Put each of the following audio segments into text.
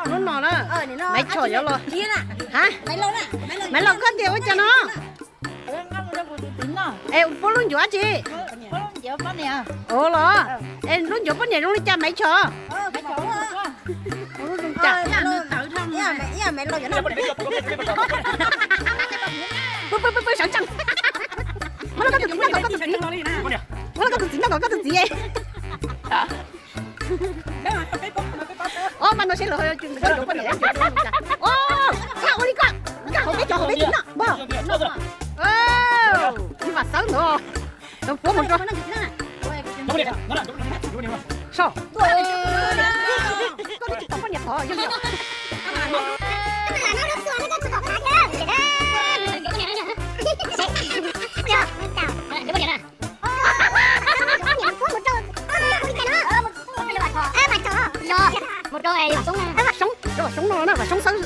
Hnub no na, Maiv Chom yuav los. Ha, Maiv Lauj koj tias ua cas no? Es puab lub ncuav tsi? Ua los, es lub ncuav poj niam zoo li cas Maiv Chom? Pw pw pw, sawv tsees. Muab los koj tus txiv noj kom koj tus txiv. Muab los koj tus txiv noj kom koj tus txiv. Ob mas no seb lawv ncuav poj niam. Ua li koj, koj hauv peb cov hauv peb txiv noj npog. Vam Xawb ntawd, puab mus rau. Koj tsis tau poj niam qhov yog. Vam Xoob, Vam Xoob no na, Vam Xoob Xawb,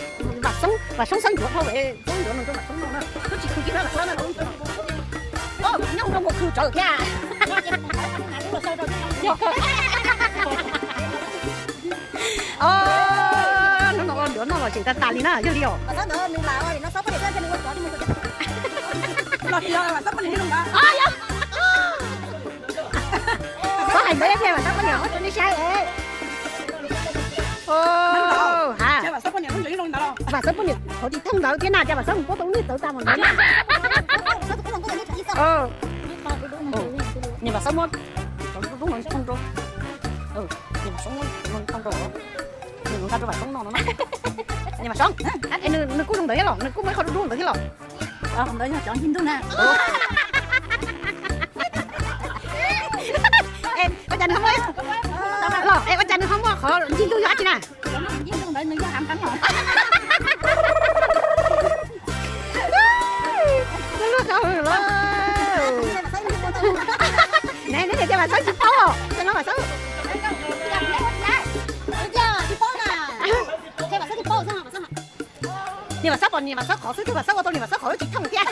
Vam Xoob Xawb ncuav dhau, Xoob ncuav no rau Vam Xoob no na. Koj tsis khwv kiag na, Vam Xoob no. Nyob rau mus khwv tsawv thiab. Hnub no ua ncuav noj los tseem tas tas li na, yog li os. Koj hais ntawd thiaj Vam Xawb poj niam muab rau nej saib. Ha, Vam Xawb poj niam qhov tsis thooj ntawd thiab na, cas Vam Xawb mus puab tau lub niag tawv tag mus ntawd na. Niam Vam Xawb muab cov dub dub no thooj rau. Niam Vam Xoob muab no thooj rau. Nws nqa rau Vam Xoob no no na. Niam Vam Xoob, es nws kuj zoo ntawd thiab los, nws kuj muaj ib qho dub dub ntawd thiab los. Ntawd yog cov ncig ntug na. Ua cas nws ho muaj, los es ua cas nws ho muaj qhov ncig ntug yog dab tsi na? Ncig ntug ntawd nws yog hav nqeeb os. Ne, neb tias Vam Xawb tsis paub os, no Vam Xawb tsis paub na. Niam Vam Xawb pom niam Vam Xawb qhov xwb, tus Vam Xawb ua tau niam Vam Xawb qhov tsis thooj thiab.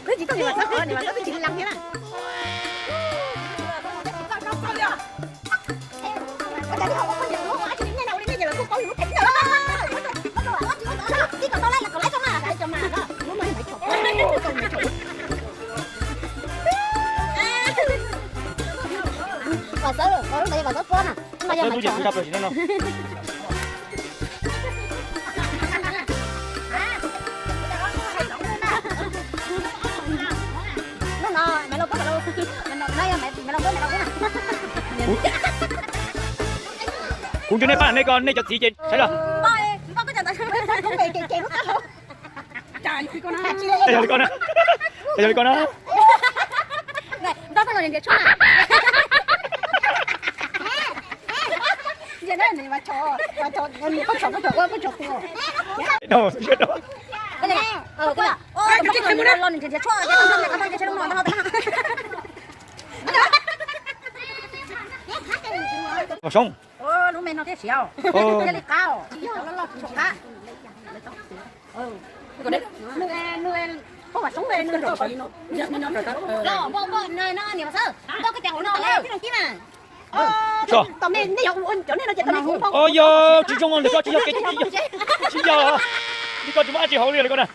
Twb tsis thooj niam Vam Xawb qhov, niam Vam Xawb twb tsis lees thiab na. Vam Xawb, qhov lub ntawd yog Vam Xawb pob na. Kuv nco nej pab nej ko, nej cov txiv ces saib los. Yog li ko na, yog li ko na. Vam Xoob. Yog tsis zoo li ko tsis yog, tsis yog li ko tsis muaj dab tsi hauv li ko na.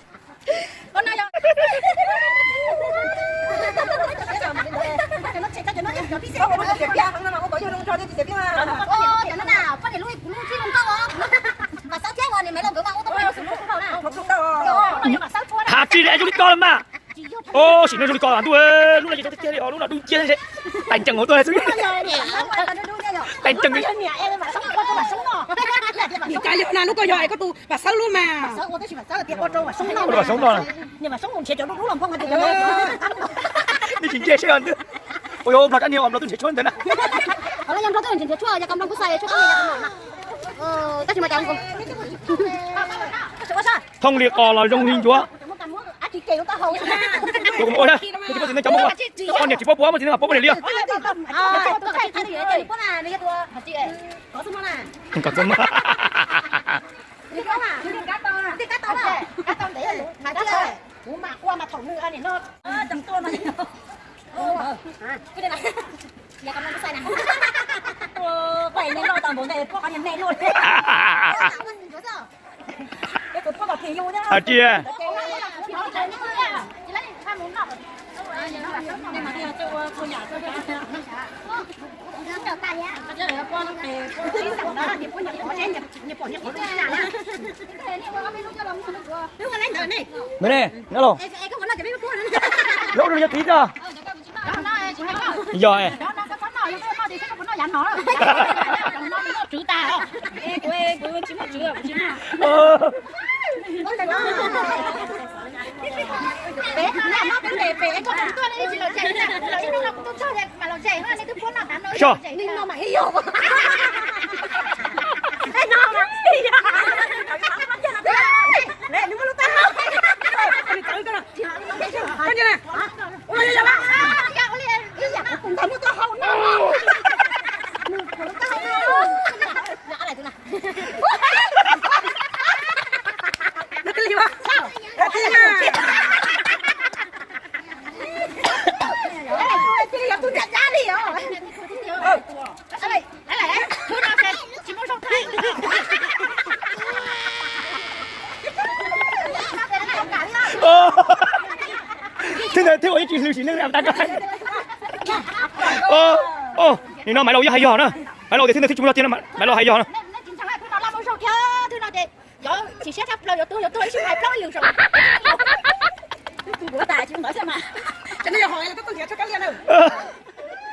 Has tsis li zoo li ko los mas. Sim no zoo li ko ntuj, lub no ces rau tiag tiag li os, lub no dub nciab xwb. Tais ncees hauv tuaj xwb. Tais ncees. Cas yog na, lub ko yog es koj tus Vam Xawb lub mas. Vam Xoob no. Nej tsis ntsia seb os. Ua yog Nplog rab niag os, Nplog twb nrhiav tshuaj ntawd na. Thooj li qos los zoo li ncuav. Ua, nej tsis paub txiv neej cov muab ua, ob niam tsis paub puas muab txiv neej los puab poj niam li os. Hais tias Neb ne, neb los. Lub no yog tib tag. Yog. Soj. Thib ntawd thib ua ib tsis hlwb sim neej tas. Nim no Maiv Laus yog hais yog na. Maiv Laus tias thib ntawd thib tsis muaj zog tiag, Maiv Laus hais yog na.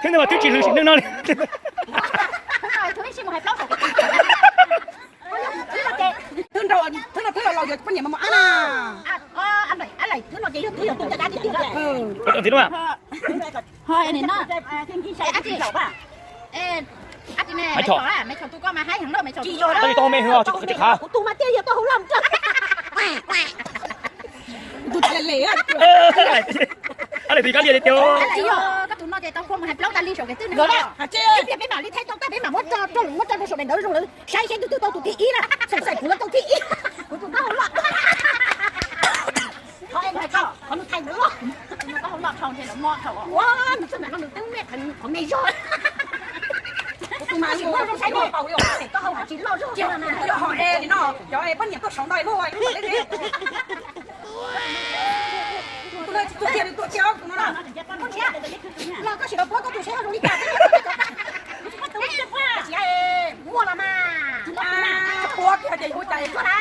Thib ntawd mas twb tsis hlwb sim neej no li. Thib no twb los laus yog poj niam mas ab na. Maiv Chom, Maiv Chom, tus koj mas haib heev na, Maiv Chom. Tsis yog, tsis khav. Tus mas tiag yog tau hauv laj. Ab, lawv twb kab lias li tiag. Tsis yog, koj tus no ces tau khua mus hais plaub tas li saum kev twg na. Peb mam li thaij tau tag peb mam muab tso, muab tso rau saum daim ntawv zoo lawv saib seb twg twg tau tus thib ib na. Xaim xaim kuv los tau thib ib, kuv tus koj hauv laj. Qhov es hais tau qhov nws thaij ntawd los. Ua nws txoj niag no nws twb me qhov me zog. Kuv tus mas zoo saib koj hauv tsis loj zog. Cov es poj niam tuaj saud no lub. Tus no tsis tuaj tiag, nws tuaj tiag tus no na. Los koj sim los puab koj tus seb zoo li cas. Muaj los mas.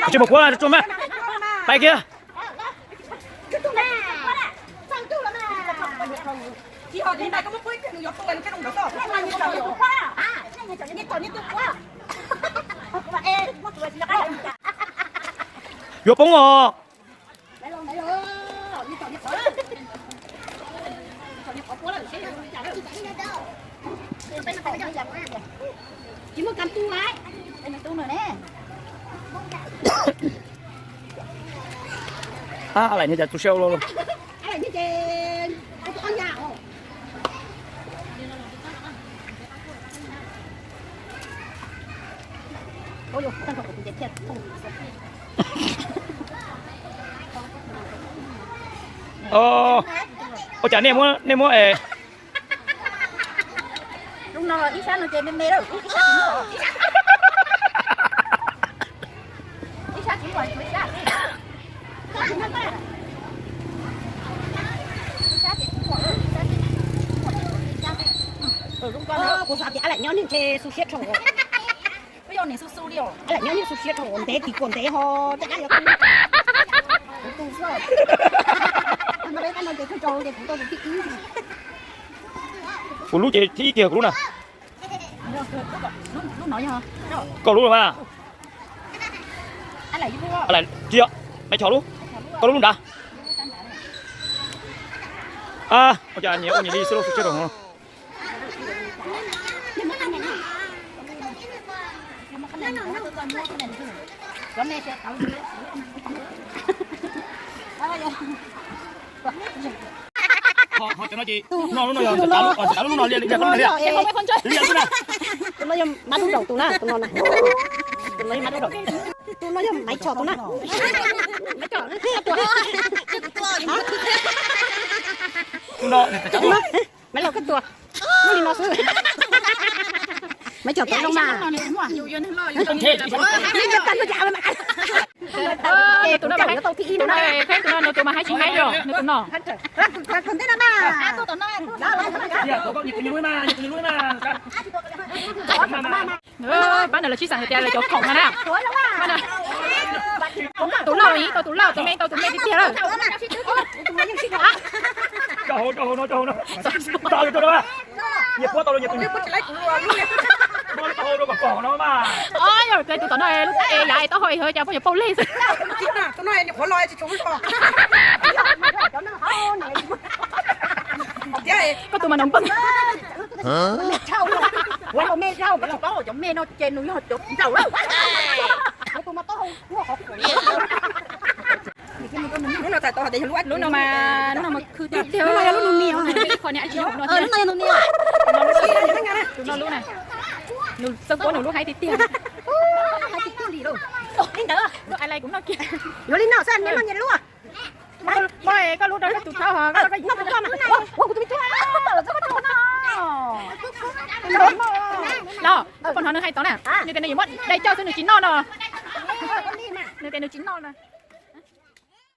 Tsis mus puab, tsuag mas. Pais kiag. Yuav poob os. Ab, lawm niag cas tu siab ua luaj. Ua cas nej muab, nej muab es. Lub no ib sab no ces me me lawm, ib sab tsis muaj, ib sab tsis muaj, tshuav ib sab xwb. Ib sab ces tsis muaj, ib sab ces tsis muaj, tshuav ib sab xwb. Kuv xav tias ab lam nyob niag ntshe xu siab dhau. Ab lam nyob niag xu siab dhau, ntev tim kuam ntev ho caj dab yuav tu. Kuv tu xwb. Kuv lub ces thib ib kiag kuv lub na. Koj lub los mas. Tsis yog, Maiv Chom lub. Koj lub lub nrad. Ua cas nyias ua nyias li xwb los xu siab rau no. Ho cov no ces no lub no yog, lub no liab, liab xwb na. Tus no yog Mab Dub Daum tus na, tus no na. Tus no yog Mab Dub Daum. Tus no yog Maiv Chom tus na. Maiv Chom, Maiv Laus koj tua. Muaj li no xwb. Maiv cov tau zoo mas. Tus no mas haib tsis haib os, nws tus no. Pab ntawd lawv sib xav hais tias lawv cov khoom no na. Tus loj los yeej tau tus loj, tus me tau tus me tiag tiag lawm. Yog tus tom no lub yav es taub hau es hov cas poj yuav paub lej xwb. Koj tus mas nws npawg. Lub no mas, lub no mas khw tiag tiag. Lub no yog lub nus niam. Tus no lub na, nws txawj puab nws lub haib tiag tiag. Lub ai lai kuv noj kiag. Yuav li no xwb, noj nyias lub. Koj lub rau koj tus thaub hov. Los, poj no nws hais tod na, nws tias nws yuav muab dai coj xwb nws tsis noj no. Nws tias nws tsis noj no.